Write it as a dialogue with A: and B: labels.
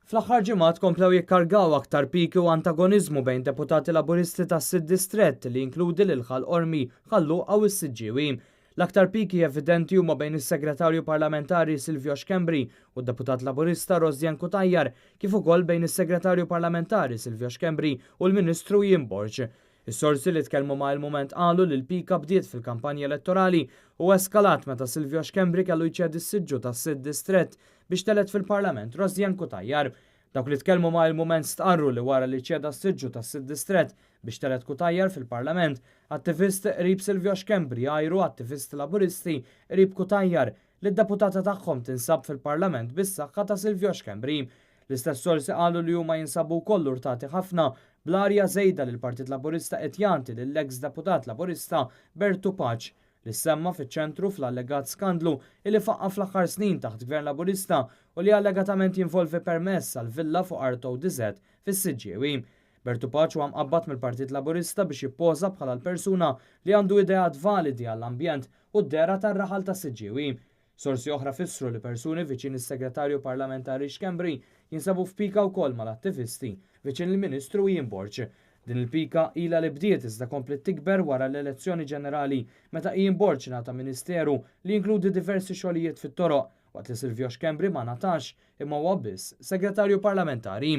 A: Fl-aħħar ġimgħat komplew jikkargaw aktar piki u antagoniżmu bejn deputati Laburisti tas-sitt distrett li jinkludi lil Ħal Qormi, Ħal Luqa u s-Siġġiewi. L-aktar piki evidenti huma bejn is-Segretarju Parlamentari Silvio Schembri u d-Deputat Laburista Rosianne Cutajar kif ukoll bejn is-Segretarju Parlamentari Silvio Schembri u l-Ministru Ian Borg. Is-sorsi li tkellmu ma' Il-Mument qalu li l-pika bdiet fil-kampanja elettorali u eskalat meta Silvio Schembri kellu jċedi s-siġġu tas-sitt distrett biex telgħet fil-Parlament Rosianne Cutajar. Dawk li tkellmu ma' Il-Mument stqarru li wara li ċeda s-siġġu tas-sitt distrett biex telgħet Cutajar fil-Parlament, attivist qrib Silvio Schembri għajru attivisti Laburisti qrib Cutajar li d-deputata tagħhom tinsab fil-Parlament bis-saħħa ta' Silvio Schembri. L-istess sorsi qalu li huma jinsabu wkoll urtati ħafna bl-arja żejda li l-Partit Laburista qed jagħti lill-eks deputat Laburista Bertu Pace li ssemma fiċ-ċentru fl-allegat skandlu li faqqa' fl-aħħar snin taħt Gvern Laburista u li allegatament jinvolvi permess għal villa fuq art ODZ fis-Siġġiewi. Bertu Pace huwa mqabbad mill-Partit Laburista biex jippoża bħala l-persuna li għandu ideat validi għall-ambjent u d-dehra tar-raħal tas-Siġġiewi. Sorsi oħra fissru li persuni viċin is-Segretarju Parlamentari Schembri jinsabu f'pika wkoll mal-attivisti viċin il-Ministru Ian Borg. Din il-pika ilha li bdiet iżda kompliet tikber wara l-elezzjoni ġenerali meta Ian Borg ngħata ministeru li jinkludi diversi xogħlijiet fit-toroq waqt li Silvio Schembri ma ngħatax imma huwa biss Segretarju Parlamentari.